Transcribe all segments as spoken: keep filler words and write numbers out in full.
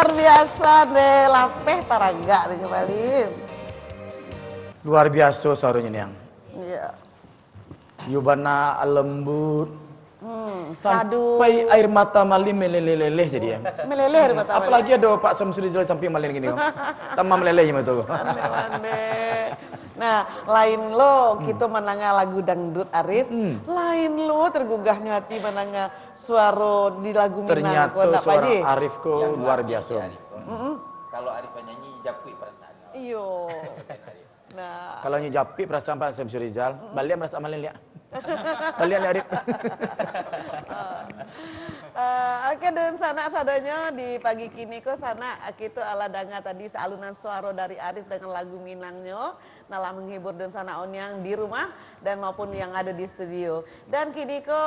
Luar biaso deh, lapeh taragak deh, Malin. Luar biaso suaronyo, Niang. Iya. Yo bana lembut. Hmm, sampai air mata Malin meleleh-leleh jadi, ya. Meleleh air mata Malin. Apalagi ado Pak Samsuri Rizal samping Malin gini, tambah meleleh mato. Mande, mande. Nah, lain lo kito mandanga lagu dangdut Arif, lain lo tergugahnyo hati mandanga suaro di lagu Minang ko, ndak, Pak Haji? Ternyata suaro Arif ko luar biaso. Mm-mm. Kalau Arif banyanyi, japuik perasaan. Iyo. Nah. Kalau nyo japuik perasaan Pak Samsuri Rizal, baliak perasaan Malin liak. Baliak liak, Arif. Eh, oke, dunsanak sadonyo, di pagi kini ko sanak, kito alah danga tadi alunan suaro dari Arif dengan lagu Minangnyo, nan lah menghibur dunsanak oniang di rumah dan maupun yang ada di studio. Dan kini ko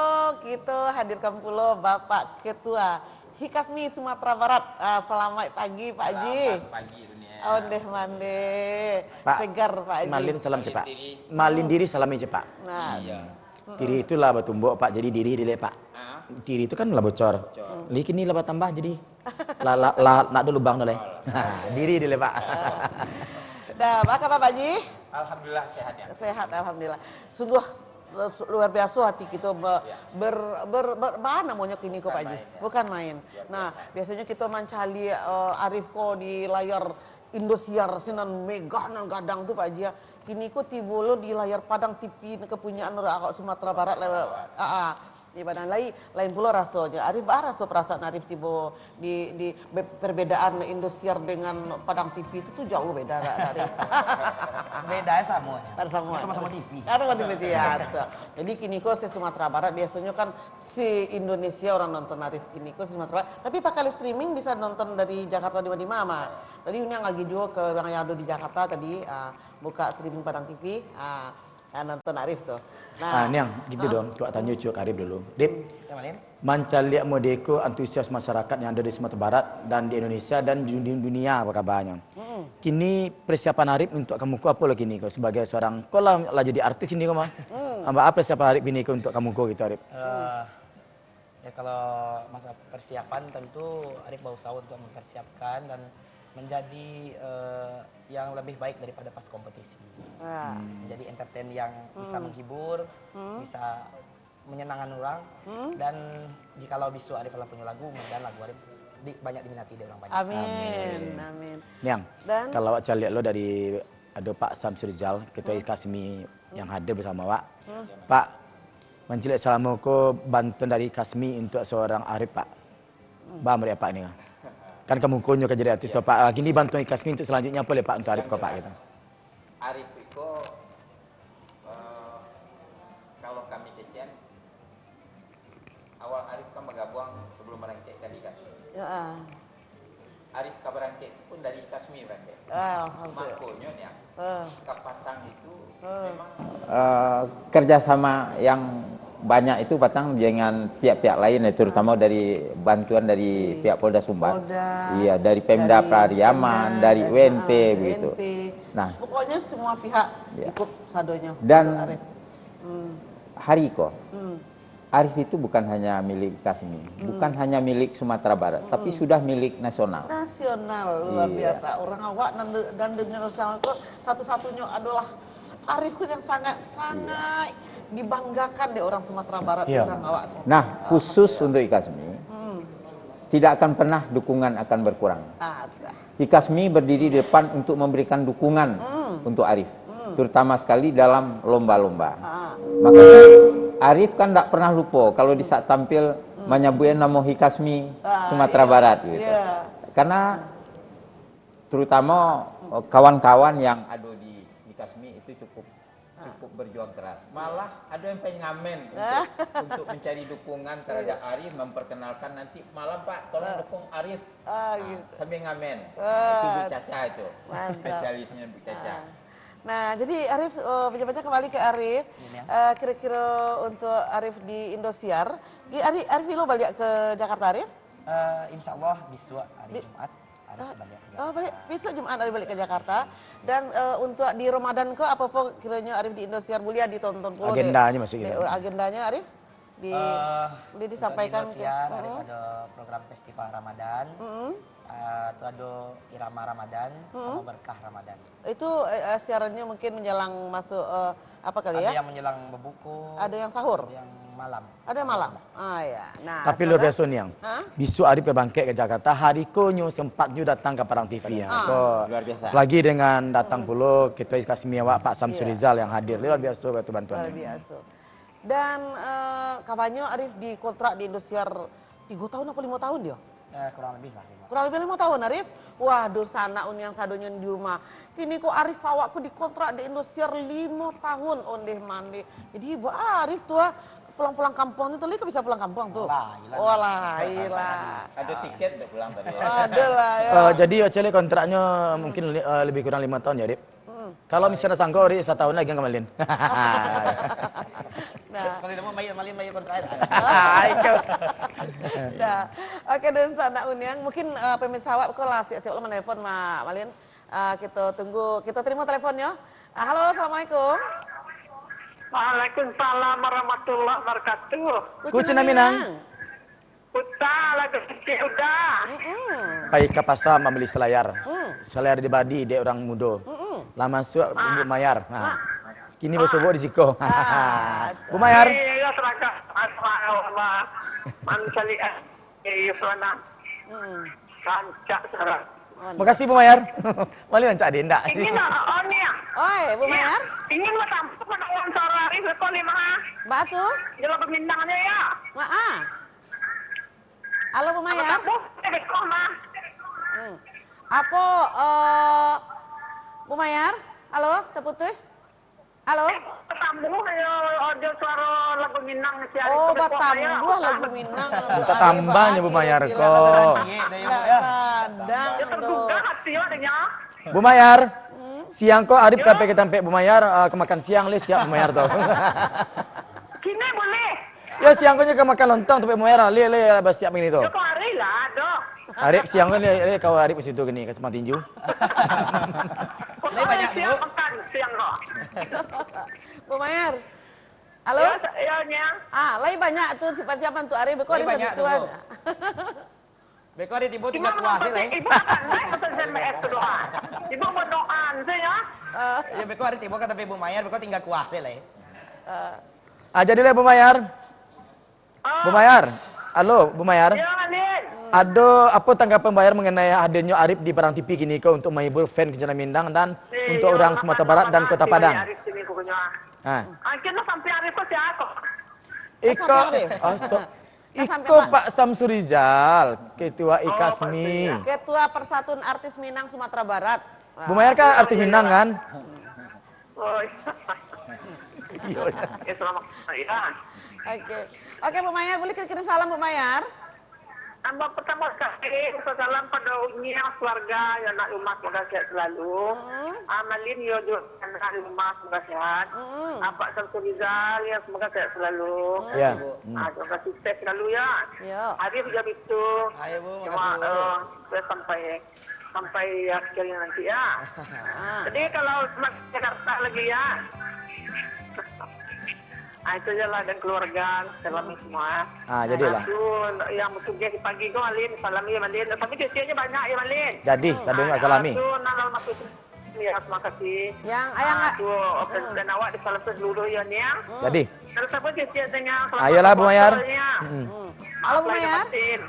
kito hadirkan pulo Bapak Ketua Hikasmi Sumatera Barat. Ah, selamat pagi, Pak Haji. Selamat pagi, Dunia. Ondeh mandeh. Pak, segar, Pak Haji. Malin salam cepak. Malin diri. Malin diri salami cepak. Nah. Iya. Tiri itulah batumbok, Pak. Jadi diri dile, Pak. Ah. Tiri itu kan lah bocor. Bocor. Lai kini lah batambah jadi. Lah, lah, lah, ndak ado lubang dah lai. Oh, lah. Diri dile, Pak. Dah, baa kaba, Pak Haji? Alhamdulillah, sehat, ya. Sehat, alhamdulillah. Sungguh luar biaso hati kito be-, ber-, ber-, ber-, baa namonyo kini ko, Pak Haji? Bukan main, ya. Bukan main. Luar biaso. Nah, biasonyo kito mancaliak, eh, Arif ko di layar Indosiar sinan megah nan gadang tu, Pak Haji, ya. Kini ko tibo lo di layar Padang T V kepunyaan awak Sumatera Barat lah. Ah, ah. Di Padang lai, lain pulo rasonyo. Arif, baa raso perasaan Arif tibo di, di be-, perbedaan Indosiar dengan Padang T V itu tu jauh beda, Arif? Beda samo. Samo. Sama-sama T V. Kan sama T V, ya, betul. Jadi kini ko se-Sumatera Barat, biasonyo kan se-Indonesia urang nonton Arif, kini ko se-Sumatera Barat. Tapi pakai live streaming bisa nonton dari Jakarta di ma-ma. Tadi oniang agiah juo ka urang yang ado di Jakarta tadi, ah, buka streaming Padang T V, ah, ah, nonton Arif tu. Nah, ah, Niang, gitu dong. Cubo tanyo ciek ka Arif dulu. Rif, ya, Malin. Mancaliak mode ko antusias masyarakat yang ado di Sumatera Barat dan di Indonesia dan di, di dunia, apo kabanyo? Mm-mm. Kini persiapan Arif untuak ka muko apo lo kini ko sebagai seorang, ko lah, lah jadi artis kini ko mah. Mm. Baa persiapan Arif kini ko untuak ka muko gitu, Arif? Eh, ya, kalau masalah persiapan, tentu Arif berusaha untuk mempersiapkan dan menjadi, eh, yang lebih baik daripada pas kompetisi. Ah. Hmm. Menjadi entertain yang bisa menghibur, bisa menyenangkan orang, dan jikalau bisuak Arif lah punyo lagu, mudah-mudahan lagu Arif di-, banyak diminati dek urang banyak. Amin, amin. Niang, kalau awak caliak lo dari ado Pak Samsuri Rizal, Ketua Hikasmi yang hadir bersama awak. Pak, mancaliak salamo ko bantuan dari Hikasmi untuak seorang Arif, Pak. Baa menurut Apak ni? Kan ka mukonyo ka jadi artis ko, Pak. Ah, kini bantuan Hikasmi untuak selanjutnyo apo lai, Pak, untuak Arif ko, Pak, gitu? Arif iko, eh, kalau kami kecekan, awal Arif kan bagabuang sebelum barangkek ka Hikasmi. Ya. Arif ka barangkek tu pun dari Hikasmi barangkek. Alhamdulillah. Makonyo, Niang, ka Patang itu memang, eh, kerjasama yang banyak itu Patang dengan pihak-pihak lain, ya, terutama dari bantuan dari pihak Polda Sumbar. Polda, iya, dari Pemda Pariaman, dari U N P, ah, begitu. U N P. Nah. Pokoknya semua pihak ikut sadonyo. Dan hari ko, Arif itu bukan hanya milik Hikasmi, bukan hanya milik Sumatera Barat, tapi sudah milik nasional. Nasional, luar biasa. Orang awak dan, dan di nasional ko satu-satunyo adolah Arif ko yang sangat-sangat dibanggakan dek orang Sumatera Barat, orang awak ko. Nah, khusus untuk Hikasmi, tidak akan pernah dukungan akan berkurang. Hikasmi berdiri di depan untuk memberikan dukungan untuk Arif, terutama sekali dalam lomba-lomba. Makanya Arif kan ndak pernah lupo kalau di saat tampil manyabuik namo Hikasmi Sumatera Barat gitu. Karena terutama, eh, kawan-kawan yang ado di Hikasmi itu cukup cukup berjuang keras. Malah ada yang pengen ngamen untuk, untuk mencari dukungan terhadap Arif, memperkenalkan nanti malam, "Pak, tolong dukung Arif." Ah, gitu. Sambil ngamen. Itu Bu Caca itu. Mantap. Spesialisnya Bu Caca. Nah, jadi Arif, eh, banyak-banyak kembali ke Arif. Iya. Eh, kira-kira untuk Arif di Indosiar, i-, Arif, Arif lo baliak ke Jakarta, Arif? Eh, insya Allah besok hari Jumat. Arif baliak ke Jakarta. Oh, baliak. Besok Jumat Arif baliak ke Jakarta. Dan, eh, untuk di Ramadan ko, apo-apo kiranya Arif di Indosiar buliah ditonton pulo dek, agendanya masih dek gitu. Agendanya Arif di, eh, boleh disampaikan ke, untuk di Indosiar, Arif ada program Festival Ramadan. Mm-mm. Ah, tu ado Irama Ramadan, hmm, sama Berkah Ramadan. Itu, eh, eh, siarannyo mungkin menjelang masuk, eh, apa kali ya? Ada yang menjelang berbuka, ada yang sahur, ada yang malam. Ada yang malam? Ah, ya. Nah, tapi luar biasa, Niang. Hah? Bisuak Arif ka bangkek ka Jakarta, hari ko nyo sempat nyo datang ka Padang T V, ya. Ah. Ko, luar biasa. Apalagi dengan datang pulo ketua Ikasmi awak, Pak Samsurizal yang hadir. Luar biasa tu bantuan. Luar biasa. Dan, eh, kabanyo Arif dikontrak di Indosiar tigo tahun apa limo tahun dio? Eh, kurang lebih lah, lima. Kurang lebih limo tahun, Arif? Wah, dunsanak Uniang sadonyo di rumah. Kini ko Arif awak ko dikontrak di Indosiar limo tahun, ondeh mandeh. Jadi, ba Arif tu ah, pulang-pulang kampuang tu, lai ka bisa pulang kampuang tu? Lah, ilah. Oh, lah, ilah. Ada tiket untuk pulang tadi. Ada lah, ya. Eh, jadi, Aceh, kontraknyo mungkin li-, eh, lebih kurang lima tahun, ya, Arif? Mm-mm. Kalau misalnya sanggup, Ri, satahun lagi ka Malin. Nah. Kalau tidak mau bayar Malin, bayar kontrakan. Nah. Oke, dunsanak Uniang. Mungkin, eh, pemirsa awak ko lah siap-siap lo menelepon, Ma-, Malin. Eh, kita tunggu, kita terima teleponnya. Ah, halo, assalamualaikum. Waalaikumsalam warahmatullahi wabarakatuh. Kucing Minang. Puta lagu kecil udah. Mm-mm. Pai ka pasa mambali salayar. Mm. Salayar dibali dek urang mudo. Mm-mm. Lah masuak Bu Mayar. Ha. Ah. Kini basobok di siko. Ah, Bu Mayar. Iya, iya, seragam. Asma, Allah. Mancaliak. Iya, iya, sana. Mm. Rancak, sarah. Makasih, Bu Mayar. Malin rancak ado indak? Ingin, oh, ni, ah. Oi, Bu Mayar. Ingin bertambah pendengar suara Arif, betul, lima. Batu? Jelas pemindangnya, ya. Maa. Halo, Bu Mayar. Apa kabar? Eh, kok, Ma? Hmm. Apo, eh, Bu Mayar? Halo, terputus? Halo? Eh, batambuah yo, audio suara lagu Minang si Ari. Oh, tu, batambuah lagu Minang. Minta tambahnya, Bu Mayar, ko. Ndak sadang. Yo, tergugah hati yo, adanya. Bu Mayar, hmm? Siang ko Arif ka pai ka tampek Bu Mayar, eh, ka makan siang leh, siap Bu Mayar tu. Kini boleh. Yo, siang ko nyo ka makan lontong tampek Bu Mayar, leh, leh, basiap kini tu. Yo, ko hari lah, doh. Arif, siang ko leh, leh, kawan Arif ka situ kini, ka Simpang Tinju. Pokoknya siap makan siang ko. Bu Mayar. Halo? Yo, sa-, yo, Nyang. Ah, lai banyak tu siapan-siapan tu Arif, beko Arif banyak tu, kan. Beko Arif tibo tingga kuah se lai. Ibu akan naik untuk S M S tu doa. Ibu berdoa se, ya. Eh. Yo, beko Arif tibo ka tampek Bu Mayar, beko tingga kuah se lai. Eh. Ah, jadi lah, Bu Mayar. Ah. Bu Mayar. Halo, Bu Mayar. Yo, Malin. Ado apo tanggapan Bu Mayar mengenai hadirnyo Arif di Padang T V kini ko untuk menghibur fan Kencana Minang dan untuk urang Sumatera Barat dan Kota Padang? Arif sini pokoknya. Ah. Ah, kena sampai Arif ko siapa? Iko, sampai Arif. Oh, stop. Iko Pak Samsurizal, Ketua Ikasmi. Ketua Persatuan Artis Minang Sumatera Barat. Bu Mayar kan artis Minang, kan? Oh, iya. Iya, iya. Ya, selamat. Iya. Oke. Oke, Bu Mayar, boleh kirim salam, Bu Mayar? Ambo pertama sekali, salam pada Unyang, keluarga, ya, anak rumah, semoga sehat selalu. Hmm. Ah, Malin, yo, juga anak rumah, semoga sehat. Hmm. Apak Samsurizal, ya, semoga sehat selalu. Hmm. Ya. Ah, semoga sukses selalu, ya. Ya. Arif juga begitu. Ayo, Bu, makasih, Bu. Cuma, eh, saya sampai sampai akhirnya nanti, ya. Ah. Jadi, kalau masih Jakarta lagi, ya. Ah, itu je lah, dan keluarga, salami semua. Ah, jadilah. Ah, tu, yang bertugas di pagi tu, Malin, salami, Malin. Tapi cucunya banyak, ya, Malin. Jadi, hmm, sadonyo ah, salami. Ah, tu, nah, kalau masuk, ya, terima kasih. Yang, ayang, ah, tu, hmm, dan awak disalam seluruh, ya, ni, ya. Hmm. Jadi. Kalau siapa cucu tanya, selamat puasa, ya. Ayolah, Bu Mayar. Hmm. Hmm. Halo, Bu Mayar. Maaf lahir batin.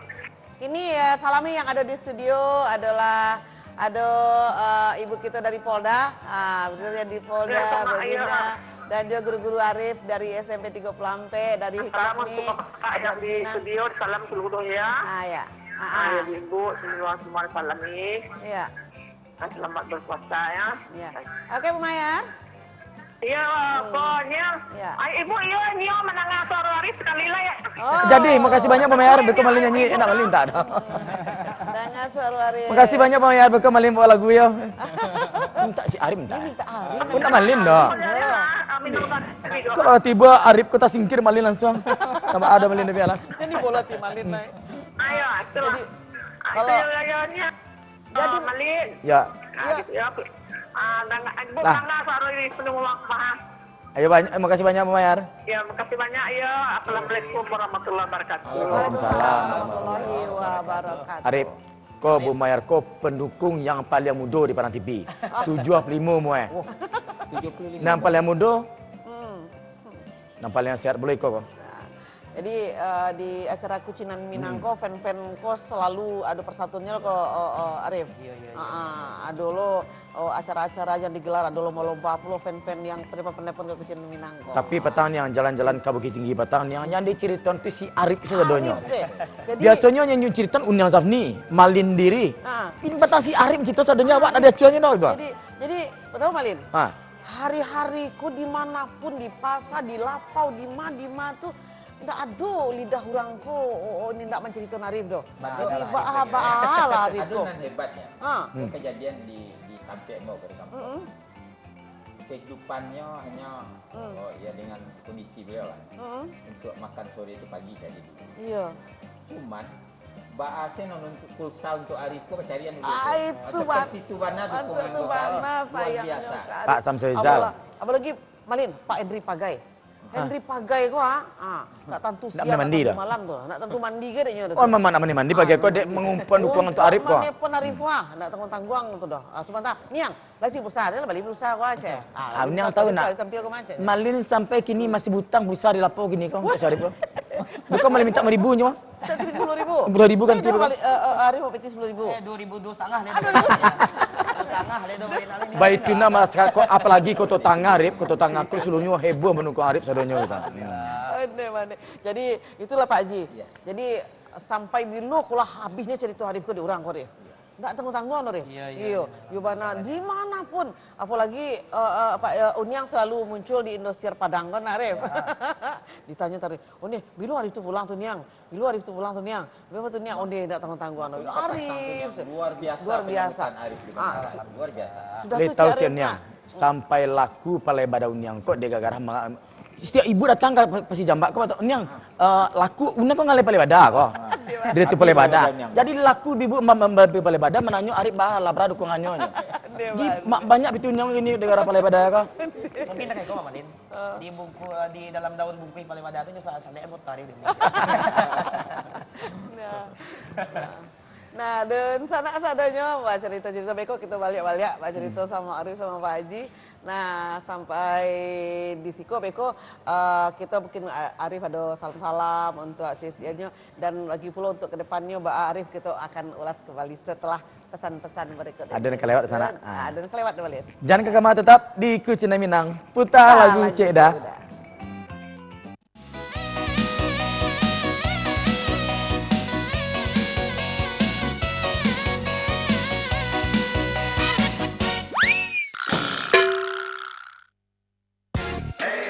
Kini, ya, salami yang ada di studio adalah ado, eh, ibu kita dari Polda, ah, betul ya, di Polda, ya, sama, Bedina, iya, dan juga guru-guru Arif dari S M P Tigo Puluh Ampek, dari Hikasmi, untuk Bapak yang di studio, salam seluruh ya. Ah, ya. Ah, ah, ya, Ibu, semua, semua salami. Iya. Ah, selamat berpuasa ya. Iya. Oke, Bu Mayar. Iyo, hmm, pokoknyo. Iyo. Ai, Ibu, iyo, nio mandanga suaro Arif sakali lah, yo. Oh. Jadi, makasih banyak, Bu Mayar. Beko malin nyanyi, enak malin tak? Danga suaro Arif. Makasih banyak, Bu Mayar. Beko malin bao lagu, yo. Minta si Arif, minta. Minta Arif. Aku nak malin, dah. Iyo. Amin, amin. Kalau tibo Arif, kota singkir malin langsung. Tambah ada malin lebih lah. Jadi, bola ti malin, naik. Ayo, itulah. Jadi, kalau jadi, ah, Malin. Ya. Ah, gitu ya. Ah, danga-, Ibu danga suaro di penuh rumah. Ayo, banyak, makasih banyak, Bu Mayar. Ya, makasih banyak, ya. Assalamualaikum warahmatullahi wabarakatuh. Waalaikumsalam warahmatullahi wabarakatuh. Arif. Ko Bumayar ko pendukung yang paling mudo di Padang T V. Tujuah puluah limo umua. Tujuah puluah limo. Nan paling mudo, Hmm. nan paling sehat pulo iko ko. Nah, jadi, eh, di acara Kucinan Minang ko, fan-fan ko selalu ado persatuannyo ko, oh, oh, Arif. Iyo, iyo, iyo. Ah, ah, ado lo, oh, acara-acara yang digelar, ado lomba-lomba pulo fan-fan yang penelpon-penelpon ka Kucinan Minang ko. Tapi patang niang jalan-jalan ka Bukittinggi patang niang, yang dicariton tu si Arif sadonyo. Arif se. Jadi biasonyo yang nyuciriton Uniang Zafni, Malin diri. Ah. Ini patang si Arif cerita sadonyo, awak nak diacuanyo dah, Bang. Jadi, jadi, tahu Malin? Ah. Hari-hari ko di mana pun, di pasar, di lapau, di ma, di ma tu, ndak ado lidah urang ko, oh, oh, ini ndak mancariton Arif doh. Jadi, baa, baa lah Arif ko. Ado nan hebatnyo. Ha. Hmm. Kejadian di, di tampek ambo ko di kampuang. Mm-mm. Kehidupannyo hanyo, Hmm. oh, ya, dengan kondisi beliau lah. Mm-mm. Untuk makan sore tu pagi cari dulu. Iyo. Cuman, baa se nan untuk pulsa untuk Arif ko bacarian dulu. Ah, itu, Bang. Seperti tu bana dukungan tu bana, luar biasa. Pak Samsul Rizal. Apalagi, apalagi, Malin, Pak Henry Pagai. Hah? Henry Pagai ko, ah, ah, ndak tantu siang, ndak tantu malam tu. Ndak tantu mandi ka dek nyo tu. Oh, memang ndak mandi-mandi pagai ko, dek mangumpuan dukungan untuk Arif ko. Mangumpuan Arif ko, ah, ndak tangguang-tangguang tu doh. Ah, sabanta. Niang, lah si pulsa, lah bali pulsa ko, ceh. Ah, niang tahu ndak? Malin sampai kini masih butang pulsa di lapau kini ko, untuk si Arif ko. Bukan Malin minta limo ribu nyo, Bang. Minta duit sapuluah ribu. Sapuluah ribu ganti. Itu Malin, eh, eh, Arif mau piti sapuluah ribu. Eh, dua ribu dua satangah lah. Aduh, dua ribu. Dua satangah lah tu, Malin. Baitu nah, Mas, ko, apalagi Koto Tangah, Arif, Koto Tangah ko seluruhnyo heboh mandukung Arif sadonyo, gitu. Aneh, aneh. Jadi, itulah Pak Haji. Iya. Jadi, sampai bilo ko lah habihnyo carito Arif ko di urang ko, Arif. Iya. Ndak tangguang-tangguang, Arif. Iya, iya, iyo, iya. Yo bana, di mana pun. Apalagi, eh, eh, Pak, eh, Uniang selalu muncul di Indosiar Padang ko, Arif. Iya. Ditanyo tadi, "Oh, ni, bilo Arif tu pulang tu, Niang? Bilo Arif tu pulang tu, Niang? Bilo tu, Niang?" Oh, ni, ndak tangguang-tangguang, Arif. Arif. Luar biasa. Luar biasa. Penyambutan Arif di Bangkalan. Ah. Luar biasa. Sudah tu, tahu, Cik Arif, Niang. Nah. Sampai laku Palai Badah Uniang ko dek gara-gara ma-, setiap ibu datang ka Pasir Jambak ko, "Niang, eh, laku Uniang ko ngaleh Palai Badah ko." Dia tu Palai Badah. Jadi laku ibu ma-, ma-, ma-, Palai Badah mananyo Arif baa lah, bara dukungannyo. Jadi, banyak pitu Uniang ini gara-gara Palai Badah ko. Mungkin tak kayak kau, Malin. Ah. Di bungku-, di dalam daun bungkuih Palai Badah tu nyo sa-, salek anggota dia. Nah. Nah, dunsanak sadonyo, bacarito-carito beko, kito baliak-baliak bacarito sama Arif, sama Pak Haji. Nah, sampai di siko beko, eh, kito mungkin, eh, Arif ado salam-salam untuk sisianyo, dan lagi pulo untuk ke depannyo, Baa Arif, kito akan ulas kembali setelah pesan-pesan berikut ini. Ado nan kalewat sanak. Ah, ado nan kalewat, Malin. Jan ka kama, tetap di Kucinan Minang. Puta lagu Cek Da.